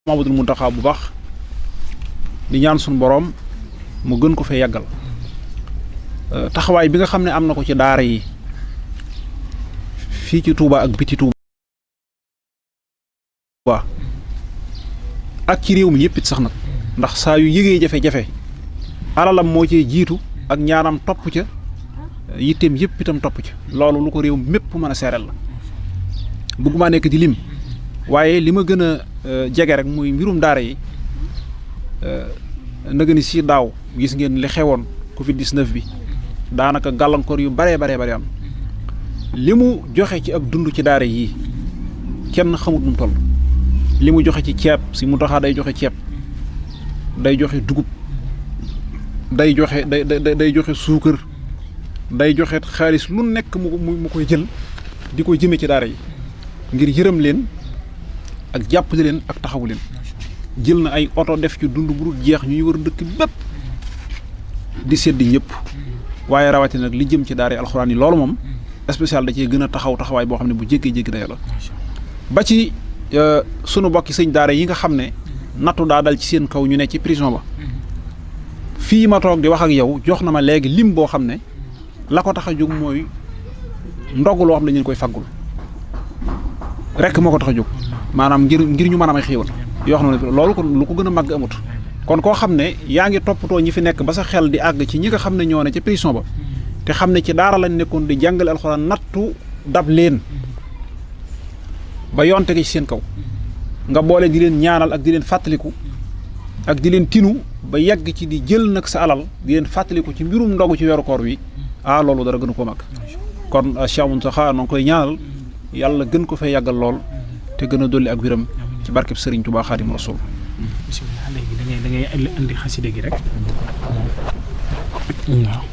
Mamadul Muntaxa bu baax di ñaan suñu borom mu gën ko fee yàggal taxawaay bi nga xam ne am na ko ci daara yi fii ci Touba ak biti Touba ak ci réew mi yëpp it sax nag ndax saa yu yëgee jafe-jafe alalam moo ci jiitu ak ñaanam topp ca yitteem yëpp itam topp ca loolu lu ko réew mépp mën a seereel la bëgguma nekk di lim waaye li ma gën a jege rek muy mbirum daara yi nëgë ni si daaw gis ngeen li xewoon Covid 19 bi daanaka gàllankoor yu bare am li mu joxe ci ab dund ci daara yii kenn xamut nu mu toll li mu joxe ci ceeb si mu taxaa day joxe ceeb day joxe dugub day joxe day joxe suukar day joxe xaalis lu nekk mu koy jël di ko jëme ci daara yi ngir yërëm leen ak jàppale leen ak taxawu leen jël na ay oto def ci dund bu dul jeex ñuy wër dëkk bépp di seddi ñëpp waaye rawatina nag li jëm ci daara alxuraan yi loolu moom spécial da cee gën a taxawaay boo xam ne bu jéggi day la ba ci sunu bokki sëñ daara yi nga xam ne nattu daa dal ci seen kaw ñu ne ci prison ba fii ma toog di wax ak yow jox na ma léegi lim boo xam ne la ko tax a jóg mooy ndog loo xam ne dañu koy faggul rek moo ko tax a jóg maanaam ngir ñu mën a may xéewal yoo xam ne loolu ko lu ko gën a màgg amut kon koo xam ne yaa ngi toppatoo ñi fi nekk ba sa xel di àgg ci ñi nga xam ne ñoo ne ca prison ba te xam ne ci daara lañ nekkoon di jàngale alxuraan nattu dab leen ba yoon tege ci seen kaw nga boole di leen ñaanal ak di leen fàttaliku ak di leen tinu ba yegg ci di jël nag sa alal di leen fàttaliku ci mbirum ndogu ci weeru koor wi loolu dara gënu koo màgg kon Cheikh Mountakha noo ngi koy ñaanal yàlla gën ko fay yàggal lool te gën a dolli ak wiram ci barkeb Serigne Touba Xaadimu Rasuul. bisimilah léegi da ngay andi xasida gi rek. waaw.